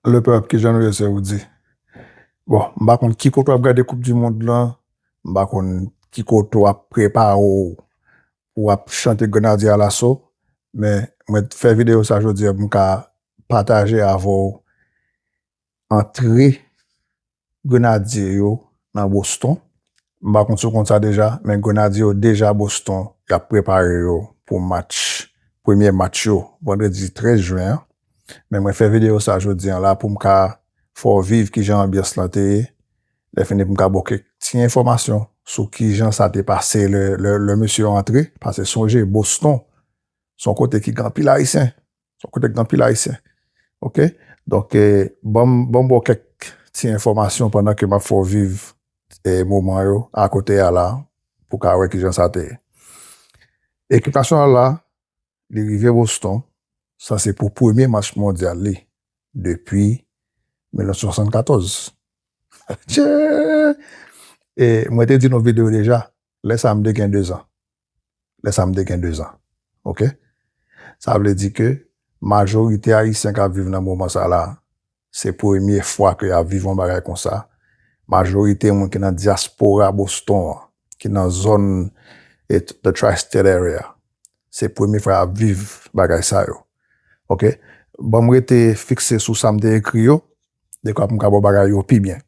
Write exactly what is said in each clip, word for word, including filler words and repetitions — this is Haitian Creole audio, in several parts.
Lepèp, kijan nou ye, Saoudi? Bon, m pa konn ki kote w ap gade Koup di Mond lan, m pa konn ki kote w ap prepare w pou w ap chante Grenadye Alaso, men mwen fè videyo sa jodi a pou m ka pataje avè w antre Grenadye yo nan Boston. M pa konn si w konn sa deja, men Grenadye yo deja Boston, y ap prepare yo pou match, premye match yo, vandredi trèz jen an. Men mwen fè videyo sa jodi a la pou m ka fè w viv kijan anbyans lan te ye. Lè fini pou m ka ba w kèk ti enfòmasyon sou kijan sa te pase lè, lè, lè mesye yo antre. Paske sonje, Boston, se yon kote ki gen anpil Ayisyen. Se yon kote ki gen anpil Ayisyen. Oke? Donk, eh, ban m, ban m ba w kèk ti enfòmasyon pandan ke m ap fè w viv, eh, moman yo akote a la, pou w ka wè kijan sa te ye. Ekip nasyonal la, li rive Boston, sa se pou premye match mondyal li depi mil nèf san swasannkatòz. Tchè! E mwen te di nan videyo deja, lè sa m te gen dezan. Lè sa m te gen dezan. Oke? Sa vle di ke majorite Ayisyen k ap viv nan moman sa la, se premye fwa ke y ap viv yon bagay konsa. Majorite moun ki nan dyaspora Boston an, ki nan zòn, eh, the Tri-State Area, se premye fwa y ap viv bagay sa yo. Oke? Ban m rete fikse sou sa m te ekri yo, dekwa pou m ka ba w bagay yo pi byen.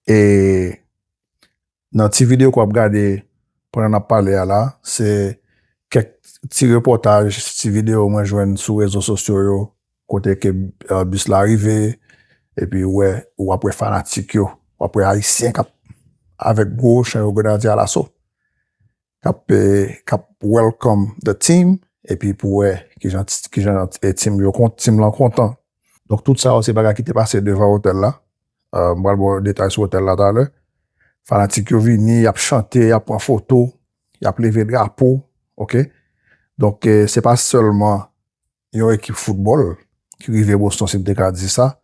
E nan ti videyo ke w ap gade pandan n ap pale a la, se kèk ti repòtaj, ti videyo mwen jwenn sou rezo sosyo yo, kote ke, eh, bis la rive, epi w wè, w ap wè fanatik yo, w ap wè Ayisyen k ap avèk gwo chan yo Grenadye Alaso, k ap, eh, k ap welcome the team, epi pou wè kijan, kijan, eh, team yo kon-, team lan kontan. Donk, tout sa yo se bagay ki te pase devan otèl la. Eh, m pral ba w detay sou otèl la talè. Fanatik yo vini, y ap chante, y ap pran foto, y ap leve drapo, oke? Donk, eh, se pa sèlman yon ekip foutbòl ki rive Boston, si n te ka di sa.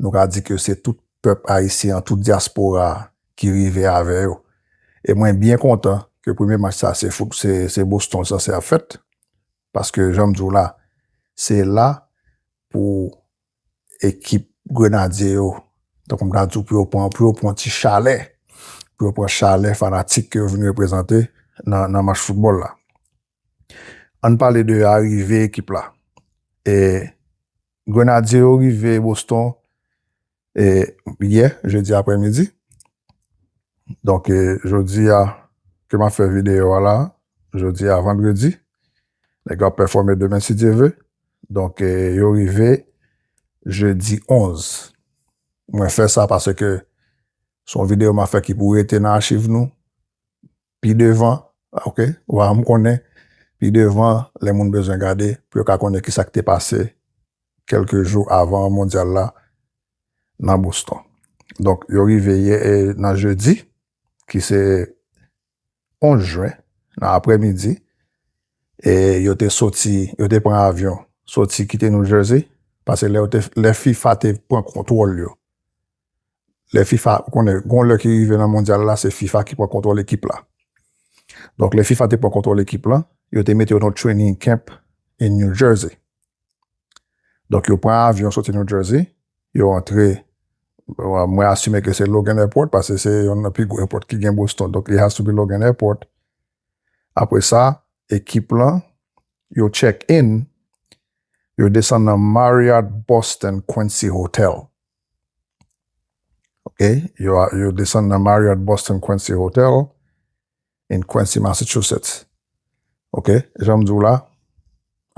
Nou ka di ke se tout pèp ayisyen an, tout dyaspora a ki rive avè yo. E mwen byen kontan ke premye match sa, se fout-, se, se Boston li sanse ap fèt. Paske, jan m di w la, se la pou ekip Grenadye yo, tankou m ta di w, pou yo pran, pou yo pran ti chalè, pou yo pran chalè fanatik ke yo vin reprezante nan, nan match foutbòl la. Ann pale de arive ekip la. E Grenadye yo rive Boston, e, yè, jedi aprèmidi. Donk, e, jodi a, ke m ap fè videyo a la, jodi a vandredi, nèg yo ap pèfòme demen si Dye vle. Donk, e, yo rive jedi onz. Mwen fè sa paske se yon videyo m ap fè ki pou rete nan achiv nou. Pi devan, oke, w a m konnen, pi devan, lè moun bezwen gade, pou yo ka konnen kisa k te pase kèlke jou avan mondyal la nan Boston. Donk, yo rive yè, e, nan jedi, ki se onz jen, nan aprèmidi, e yo te soti, yo te pran avyon, soti kite New Jersey, paske lè yo te, lè fifa te pran kontwòl yo, lè fifa, ou konnen, gon lè ki rive nan mondyal la, se fifa ki pran kontwòl ekip la. Donk, lè fifa te pran kontwòl ekip la, yo te mete yo nan training camp in New Jersey. Donk, yo pran avyon soti New Jersey, yo antre, mwen asime ke se Logan Airport, paske se youn nan pi gwo airport ki gen Boston. Donk, it has to be Logan Airport. Apre sa, ekip lan, yo check in, yo desann nan Marriott Boston Quincy Hotel. Oke, yo, yo desann nan Marriott Boston Quincy Hotel in Quincy, Massachusetts. Oke, jan m di w la,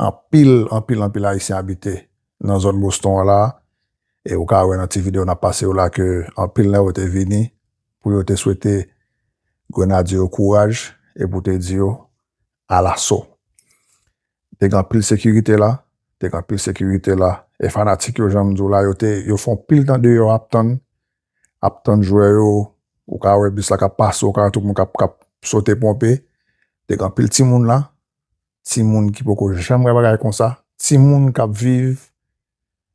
anpil, anpil, anpil Ayisyen abite nan zòn Boston an la, e ou ka wè nan ti videyo n ap pase yo la ke anpil nan yo te vini pou yo te swete Grenadye yo kouraj e pou te di yo alaso. Te gen anpil sekirite la, te gen anpil sekirite la, e fanatik yo, jan m di w la, yo te, yo fè yon pil tan deyò ap tann, ap tann jwè yo, ou ka wè bis la k ap pase, ou ka wè tout moun k ap, k ap sote ponpe. Te gen anpil timoun la, timoun ki poko janm wè bagay konsa, timoun k ap viv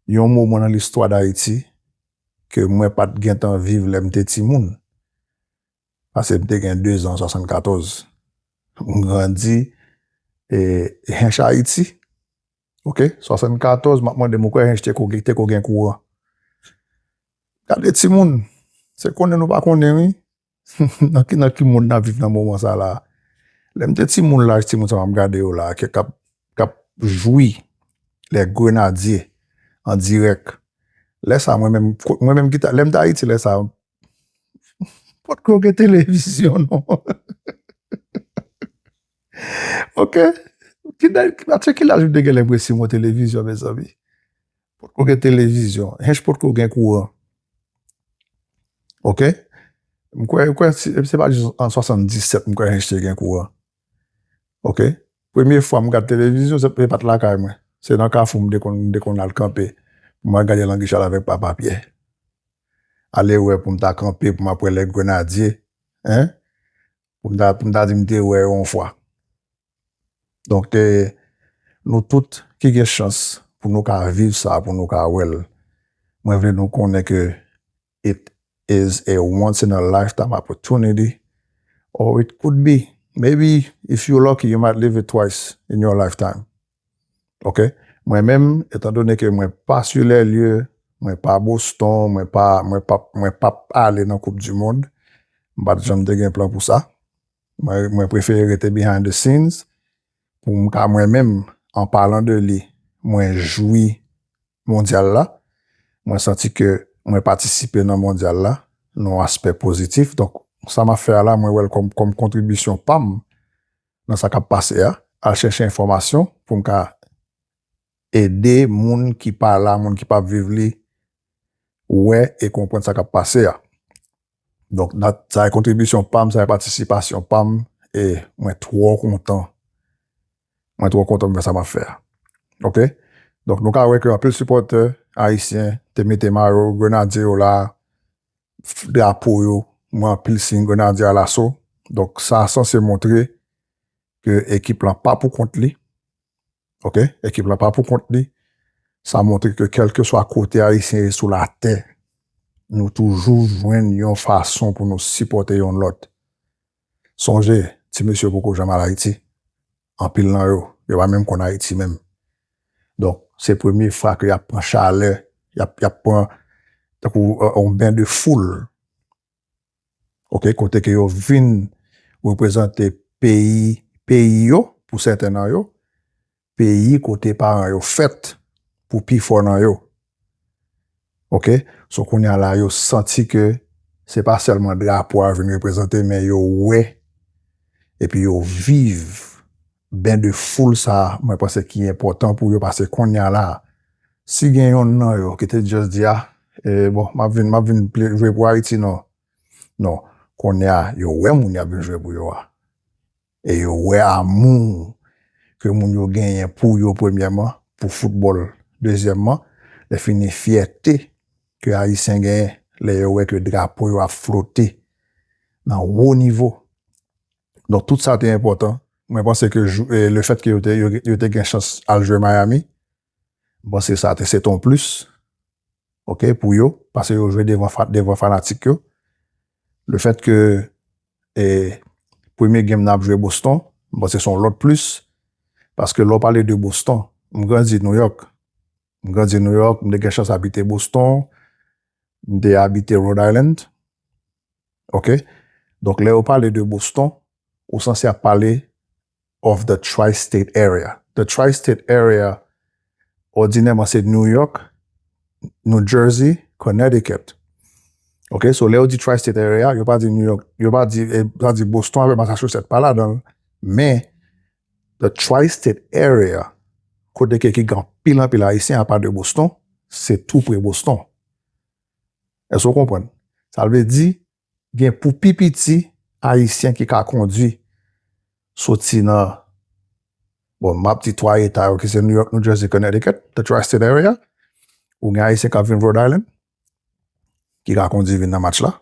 yon moman nan listwa Dayiti ke mwen pa t gentan viv lè m te timoun. Paske m te gen dezan, swasannkatòz. M grandi, e, Hench Ayiti, Ok, swasannkatòz, m ap mande m, ou kwè Hench te ko, te ko gen kouran? Gade timoun, se konnen nou pa konnen, wi. Nan ki, nan ki mond n ap viv nan moman sa la? Lè m te timoun, laj timoun sa m ap gade yo la, k ap, k ap jwi Les Grenadiers an dirèk. Lè sa, mwen menm, mwen menm ki ta, lè m te Ayiti, lè sa, potko gen televizyon, non. Ok? Ki, atye ki laj ou te gen lè w resevwa televizyon, mezanmi? Potko gen televizyon. Hench potko gen kouran. Ok? M kwè, m kwè se, se pa jis an swasanndisèt m kwè Hench te gen kouran. Ok? Premye fwa m gad televizyon, se pa t lakay mwen. Se nan Kafou m te konn, m te konn al kanpe. Pou m al gade Langichal avèk Papa Pyè. Ale wè pou m ta kanpe, pou m ap wè Les Grenadiers. Hein? Pou m ta, pou m ta di m te wè yo yon fwa. Donk, e, nou tout ki gen chans pou nou ka viv sa, pou nou ka wè l, mwen vle nou konnen ke it is a once in a lifetime opportunity, or it could be, maybe if you're lucky, you might live it twice in your lifetime. Ok? Mwen menm, etandone ke mwen pa sur les lieux, mwen pa Boston, mwen pa, mwen pa, mwen pa ale nan Coupe du Monde, m pa t janm te gen plan pou sa. Mwen, mwen prefere rete behind the scenes pou m ka mwen menm, an palan de li, mwen jwi mondyal la. Mwen santi ke mwen patisipe nan mondyal la, nan yon aspè pozitif. Donk, sa m ap fè a la, mwen wè l kòm, kòm kontribisyon pa m nan sa k ap pase a, al chèche enfòmasyon pou m ka ede moun ki pa la, moun ki p ap viv li, wè e konprann sa k ap pase a. Donk, sa e kontribisyon pa m, sa e patisipasyon pa m, e mwen twò kontan. Mwen twò kontan pou fè sa m ap fè a. Ok? Donk, nou ka wè ke anpil sipòtè ayisyen te mete mayo grenadye yo la, drapo yo, mwen anpil siy grenadye alaso. Donk, sa sanse montre ke ekip lan pa pou kont li. Ok? Ekip lan pa pou kont li. Sa montre ke kèlkeswa kote ayisyen ye sou latè, nou toujou jwenn yon fason pou nou sipòte yonn lòt. Sonje, ti mesye poko janm al Ayiti. Anpil nan yo, yo pa menm konn Ayiti menm. Donk, se premye fwa ke y ap pran chalè, y ap, y ap pran tankou, e, yon ben de foul. Ok, kote ke yo vin reprezante peyi, peyi yo, pou sèten nan yo, peyi kote paran yo fèt, pou pifò nan yo. Ok? So, kounye a la, yo santi ke se pa sèlman drapo a vin reprezante, men yo wè, epi yo viv ben de foul sa, mwen panse ki enpòtan pou yo, paske kounye a la, si gen yonn nan yo ki te just di, a, e, bon, m ap vin, m ap vin ple-, jwe pou Ayiti, non. Non, kounye a, yo wè moun y ap vin jwe pou yo a. E yo wè amou ke moun yo genyen pou yo, premyèman, pou foutbòl, dezyèmman, lè fini fyète ke Ayisyen genyen, lè yo wè ke drapo yo ap flote nan wo nivo. Donk, tout sa te enpòtan. Mwen panse ke jou, e, le fèt ke yo te, yo, yo te gen chans al jwe Miami, mwen panse sa te, se te yon plis, ok, pou yo, paske yo jwe devan fa-, devan fanatik yo. Le fèt ke, e, premye game n ap jwe Boston, mwen panse se yon lòt plis, paske lè w pale de Boston, m grandi New York. M grandi New York, m te gen chans abite Boston, m te abite Rhode Island. Ok? Donk, lè yo pale de Boston, ou sanse ap pale of the tri-state area. The tri-state area, òdinèman, se New York, New Jersey, Connecticut. Ok? So, lè yo di tri-state area, yo pa di New York, yo pa di, e, sa di Boston avèk Massachusetts pa ladan l, men the tri-state area, kote ke ki gen anpil, anpil Ayisyen, apa de Boston, se tou pre Boston. Èske w konprann? Sa vle di, gen pou pi piti Ayisyen ki ka kondui soti nan, bon, m ap di twa eta yo, ki se New York, New Jersey, Connecticut, the tri-state area. Ou gen Ayisyen k ap vin Rhode Island, ki ka kondui vin nan match la.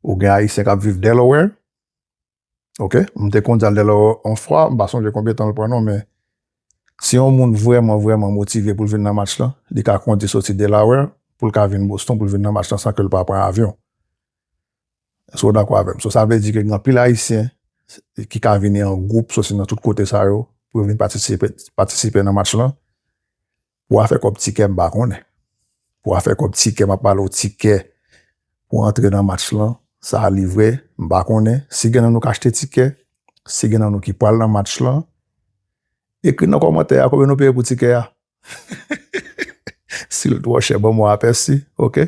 Ou gen Ayisyen k ap viv Delaware. Ok? M te kondui al Delaware yon fwa, m pa sonje konbyen tan l pran non, men si yon moun vrèman, vrèman motive pou l vin nan match lan, li ka kondui soti Delaware pou l ka vin Boston pou l vin nan match lan san ke l pa pran avyon. Èske w dakò avè m? So, sa vle di ke gen anpil Ayisyen ki ka vini an gwoup soti nan tout kote sa yo pou yo vin patisipe, patisipe nan match lan. Pou afè kòb tikè, m pa konnen. Pou afè kòb tikè, m ap pale w tikè pou antre nan match lan, sa a livre, m pa konnen. Si gen nan nou k achte tikè, si gen nan nou ki pral nan match lan, ekri nan kòmantè a konbyen nou peye pou tikè a. Si l twò chè, ban m yon apèsi, oke?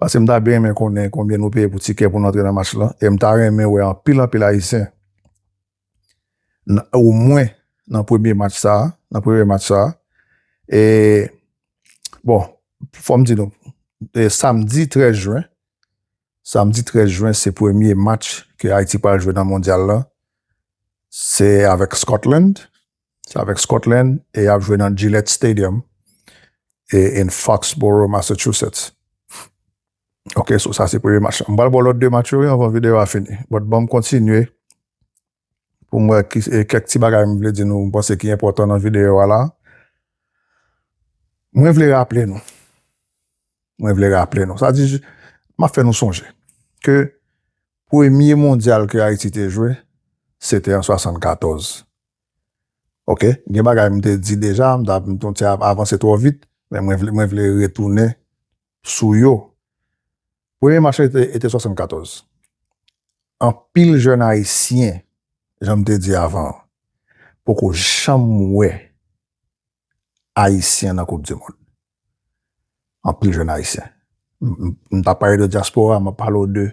Paske m ta byen renmen konnen konbyen nou peye pou tikè pou n antre nan match lan. E m ta renmen wè anpil, anpil Ayisyen, nan, omwen nan premye match sa a, nan premye match sa a. E, bon, fò m di nou, e, samdi trèz jen, samdi trèz jen, se premye match ke Ayiti pral jwe nan mondyal lan. Se avèk Scotland. Se avèk Scotland e y ap jwe nan Gillette Stadium e in Foxborough, Massachusetts. Ok, so sa se premye match. M pral ba w lòt de match yo, wi, anvan videyo a fini. But ban m kontinye pou m wè ki, e, kèk ti bagay m vle di nou, m panse ki enpòtan nan videyo a la. Mwen vle raple nou. Mwen vle raple nou. Sa di, m ap fè nou sonje ke premye mondyal ke Ayiti te jwe, se te an swasannkatòz. Ok? Gen bagay m te di deja, m ta, m t ap avanse twò vit, men mwen vle, mwen vle retounen sou yo. Premye match la te, te swasannkatòz. Anpil jèn Ayisyen, jan m te di avan an, poko janm wè Ayisyen nan Koup di Mond. Anpil jèn Ayisyen. M, m, m t ap pale de dyaspora, m ap pale w de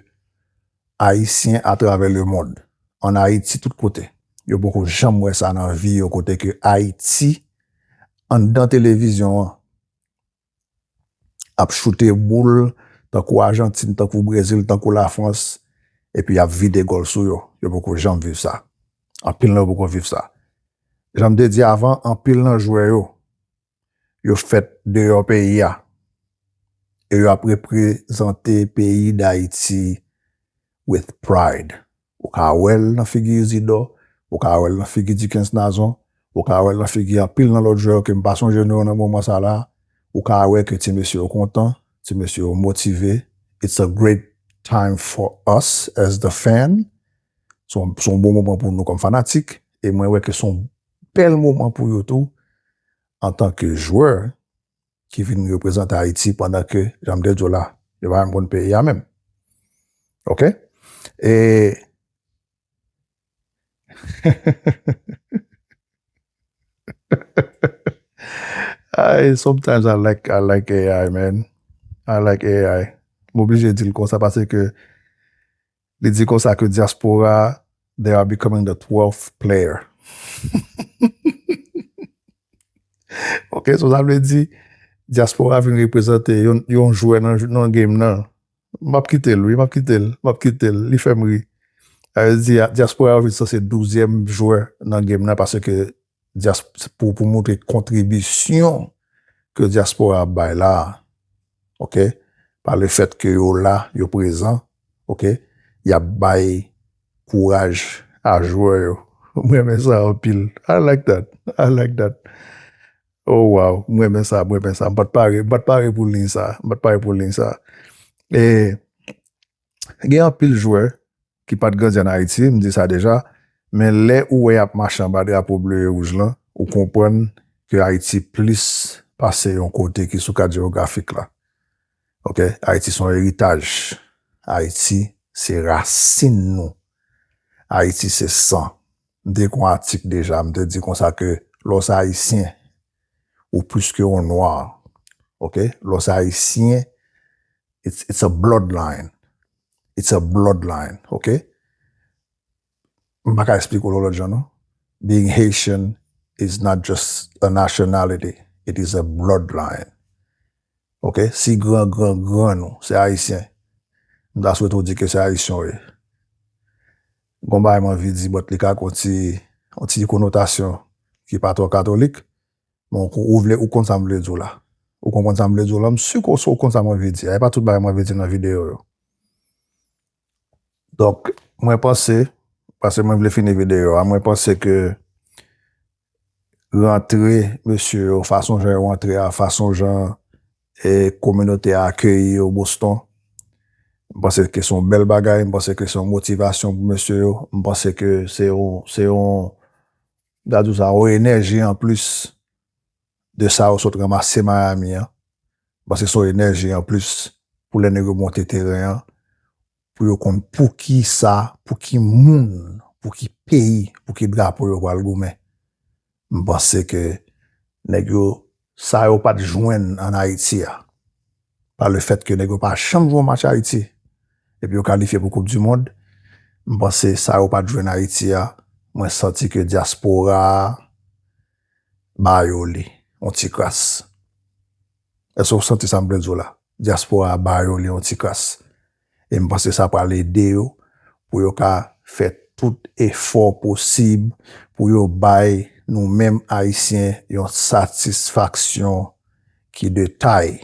Ayisyen atravè lemonn. Ann Ayiti, tout kote. Yo poko janm wè sa nan vi yo, kote ke Ayiti, anndan televizyon an, ap choute boul, tankou Ajantin, tankou Brezil, tankou Lafrans, epi y ap vide gòl sou yo. Yo poko janm viv sa. Anpil nan yo poko viv sa. Jan m te di avan, anpil nan jwè yo, yo fèt deyò peyi a. E yo ap reprezante peyi Dayiti with pride. Ou ka wè l nan figi Isidore, ou ka wè l nan figi Dickens Nazon, ou ka wè l nan figi anpil nan lòt jwè yo ke m pa sonje non yo nan moman sa la. Ou ka wè ke ti mesye yo kontan, ti mesye yo motive. It's a great time for us as the fan. Se yon, se yon bon moman pou nou kòm fanatik. E mwen wè ke se yon bèl moman pou yo tou, antanke jwè ki vin reprezante Ayiti, pandan ke, jan m te di w la, yo pa menm konn peyi a menm. Ok? E I, sometimes I like, I like A I, man. I like A I. M oblije di l konsa paske li di konsa ke dyaspora, they are becoming the twelfth player. Ok, so sa vle di, dyaspora vin reprezante yon, yon jwè nan, nan game nan. M ap kite l, wi, m ap kite l, m ap kite l, li fè m ri. Sa vle di, a, dyaspora yo vin sanse douzyèm jwè nan game nan, paske dyas-, pou, pou montre kontribisyon ke dyaspora ap bay la, ok? Pa le fèt ke yo la, yo prezan, ok? Y ap bay kouraj a jwè yo. Mwen renmen sa anpil. I like that. I like that. Oh, wow. Mwen renmen sa, mwen renmen sa. M pa t pare, m pa t pare pou liy sa. M pa t pare pou liy sa. E gen anpil jwè ki pa t grandi ann Ayiti, m di sa deja, men lè ou wè y ap mache anba drapo ble e wouj lan, ou konprann ke Ayiti plis pase yon kote ki sou kat jewografik la. Ok? Ayiti se yon eritaj. Ayiti se rasin nou. Ayiti se san. M te ekri yon atik deja, m te di konsa ke lè w se Ayisyen, ou plis ke yon nwa. Ok? Lè w se Ayisyen, it's, it's a bloodline. It's a bloodline, ok? M pa ka eksplike w yon lòt jan, non. Being Haitian is not just a nationality, it is a bloodline. Ok? Si gran, gran, gran nou, se Ayisyen, m ta swete w di ke se Ayisyen w ye. Gon bagay m anvi di, but li ka gon ti, yon ti konotasyon ki pa twò katolik, men ou, ou vle, ou konn sa m vle di w la. Ou konprann sa m vle di w la, m si ke w, ou konn sa m anvi di a. E pa tout bagay m anvi di nan videyo yo. Donk, mwen panse, paske mwen vle fini videyo a, mwen panse ke rantre mesye yo, fason jan yo rantre a, fason jan, e, kominote a akeyi yo Boston, m panse ke se yon bèl bagay, m panse ke se yon motivasyon pou mesye yo, m panse ke se yon, se yon, m ta di w sa, yon enèji anplis de sa yo sot ranmase Miami an. M panse se yon enèji anplis pou lè nèg yo monte teren an, pou yo konn pou ki sa, pou ki moun, pou ki peyi, pou ki drapo yo pral goumen. M panse ke nèg yo, sa yo pa t jwenn ann Ayiti a, pa le fèt ke nèg yo pa janm jwe yon match Ayiti, epi yo kalifye pou Koup di Mond, m panse sa yo pa t jwenn Ayiti a, mwen santi ke dyaspora a ba yo li, yon ti kras. Èske w santi sa m vle di w la? Dyaspora a ba yo li yon ti kras. E m panse sa pral ede yo pou yo ka fè tout efò posib pou yo bay nou menm Ayisyen yon satisfaksyon ki de tay.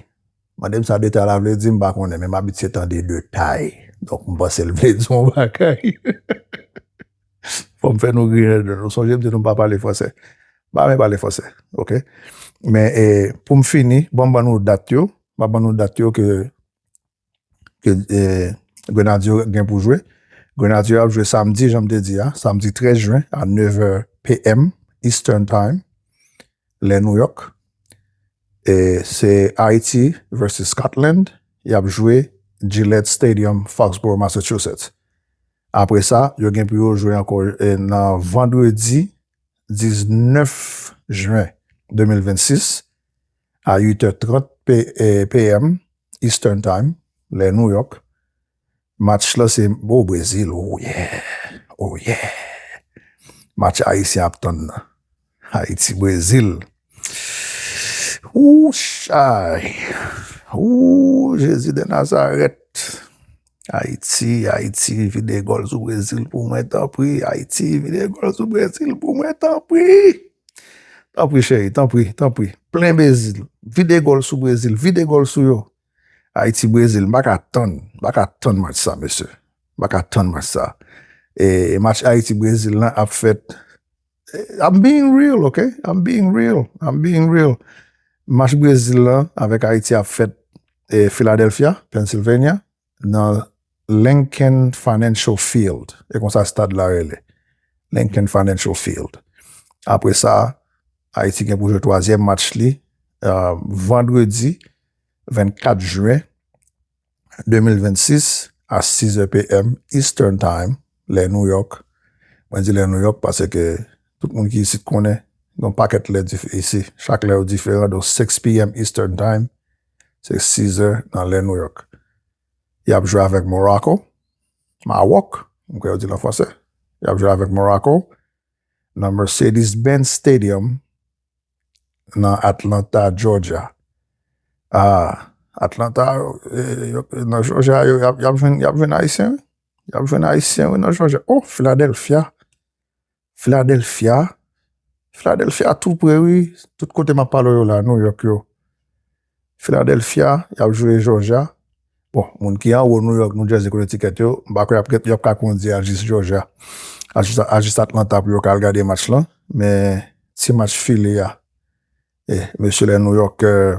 Mande m sa de tay la vle di, m pa konnen, men m abitye tande de tay. Donk, m panse l vle di yon bagay. Fò m fè nou griyen dan. Nou sonje m di nou m pa pale fransè. M pa renmen pale fransè, oke? Men, e, pou m fini, ban m ban nou dat yo. M ap ban nou dat yo ke, ke, e, Grenadye yo gen pou jwe. Grenadye yo ap jwe samdi, jan m te di a, samdi trèz jen a nèv è p m Eastern Time, lè New York. E se Haiti versus Scotland. Y ap jwe Gillette Stadium, Foxborough, Massachusetts. Apre sa, yo gen pou yo jwe ankò, e, nan vandredi diznèf jen de mil vennsis a uit è trant p, e, p m Eastern Time, lè New York. Match la se, o, Brezil, oh yeah, oh yeah. Match ayisyen ap tann nan. Ayiti, Brezil. Ou chay. Ou Jezi de Nazarèt. Ayiti, Ayiti, vide gòl sou Brezil pou mwen, tanpri. Ayiti, vide gòl sou Brezil pou mwen, tanpri. Tanpri, cheri, tanpri, tanpri. Plen Brezil. Vide gòl sou Brezil, vide gòl sou yo. Ayiti, Brezil, m pa ka tann. M pa ka tann match sa, mesye. M pa ka tann match sa. E match Ayiti, Brezil lan ap fèt. I'm being real, ok? I'm being real. I'm being real. Match Brezil lan avèk Ayiti ap fèt, e, Philadelphia, Pennsylvania, nan Lincoln Financial Field. E konsa stad la rele. Lincoln Financial Field. Apre sa, Ayiti gen pou jwe twazyèm match li, e, vandredi vennkat jen de mil vennsis a sis è p m Eastern Time, lè New York. Mwen di lè New York paske tout moun ki isit konnen, gen yon pakèt lè dif-, isi. Chak lè yo diferan, donk six p m Eastern Time, se sis è nan lè New York. Y ap jwe avèk Morocco, Mawòk, m kwè yo di l an fransè. Y ap jwe avèk Morocco nan Mercedes-Benz Stadium nan Atlanta, Georgia. Ah, Atlanta, e, yo, nan Georgia, yo, y ap, y ap jwenn, y ap jwenn Ayisyen, wi. Y ap jwenn Ayisyen, wi, nan Georgia. Oh, Philadelphia. Philadelphia. Philadelphia tou pre, wi. Tout kote m ap pale w yo la, New York yo. Philadelphia, y ap jwe Georgia. Bon, moun ki anwo New York, New Jersey, kote tikèt yo, m pa kwè y ap, y ap ka kondi al jis Georgia, al jis, al jis Atlanta pou yo ka al gade match lan. Men, ti match Philly a. E, mesye lè New York, e,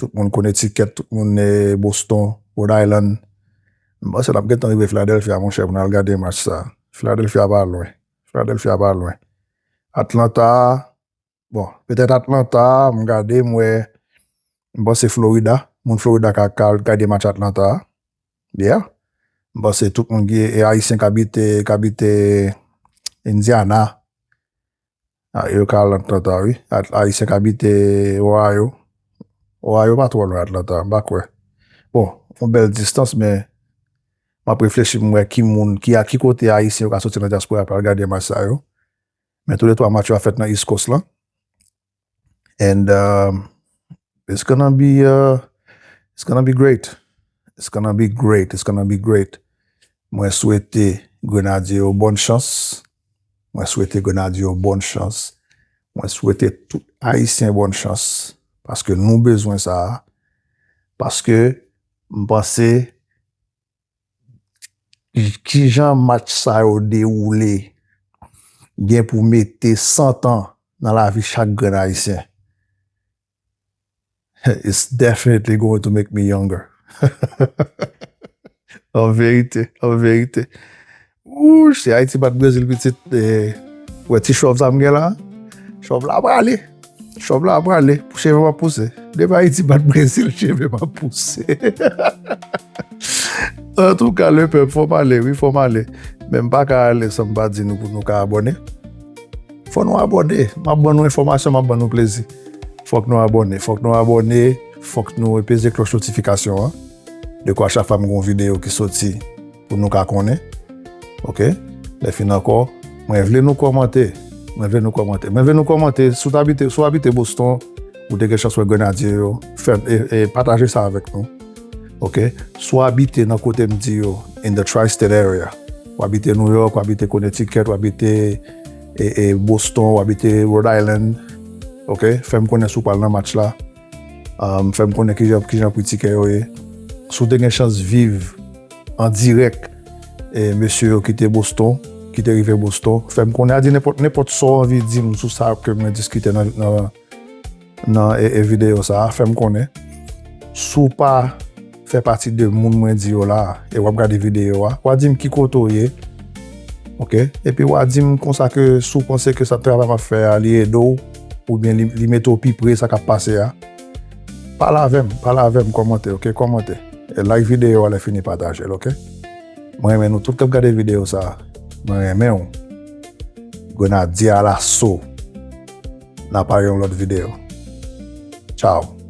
tout moun Connecticut, tout moun, e, Boston, Rhode Island. M panse n ap gentan rive Philadelphia, monchè, pou n al gade match sa. Philadelphia pa lwen. Philadelphia pa lwen. Atlanta, bon, petèt Atlanta, m gade, m wè, m panse Florida. Moun Florida ka, ka al gade match Atlanta a. Yeah. M panse tout moun ki, e, Ayisyen k abite, k abite Indiana, a, yo ka al Atlanta, wi. At-, Ayisyen k abite Ohio. Ohio pa twò lwen Atlanta, m pa kwè. Bon, yon bèl distans, men m ap reflechi, m wè ki moun, ki, a ki kote Ayisyen yo ka soti nan dyaspora pou al gade match sa yo. Men toulètwa match yo ap fèt nan East Coast lan. And, um, it's gonna be, uh, it's gonna be great. It's gonna be great. It's gonna be great. Mwen swete Grenadye yo bòn chans. Mwen swete Grenadye yo bòn chans. Mwen swete tout Ayisyen bòn chans. Paske nou bezwen sa a. Paske m panse kijan match sa yo dewoule gen pou mete san tan nan lavi chak grenn Ayisyen. It's definitely going to make me younger. An verite, an verite. Wouch, si Ayiti bat Brezil pitit, e, wè ti chòv sa m gen la. Chòv la prale. Chòp la ap prale, cheve m ap pouse. Depi Ayiti bat Brezil, cheve m ap pouse. Antouka, lepèp, fò m ale, wi, fò m ale. Men m pa ka ale san m pa di nou pou nou ka abòne. Fò nou abòne. M ap ban nou enfòmasyon, m ap ban nou plezi. Fòk nou abòne. Fòk nou abòne. Fòk nou peze klòch notifikasyon an. Dekwa chak fwa m gen yon videyo ki soti pou nou ka konnen. Oke? Lè fin ankò, mwen vle nou kòmante. Mwen vle nou kòmante. Mwen vle nou kòmante. Si w t abite, si w abite Boston, ou te gen chans wè Grenadye yo, fè, e, e, pataje sa avèk nou. Oke? Si w abite nan kote m di yo, in the tri-state area, w abite New York, w abite Connecticut, w abite e, e, Boston, w abite Rhode Island, oke? Fè m konnen si w pral nan match la. Um, fè m konnen kijan, kijan pri tikè yo ye. Si w te gen chans viv an dirèk, e, mesye yo ki te Boston, ki te rive Boston, fè m konnen. A di nenpòt, nenpòt sa w anvi di m sou sa ke mwen diskite nan, nan, nan, e, e, videyo sa a, fè m konnen. Si w pa fè pati de moun mwen di yo la, e w ap gade videyo a, w a di m ki kote w ye. Oke? Epi w a di m konsa ke si w panse ke sa travay m ap fè a, li ede w, oubyen li, li mete w pi pre sa k ap pase a, pale avè m, pale avè m, kòmante, oke? Kòmante. E like videyo a, lè fini pataje l, oke? Mwen renmen nou tout k ap gade videyo sa a. Mwen renmen w. Grenadye alaso. N a pale yon lòt videyo. Tchao.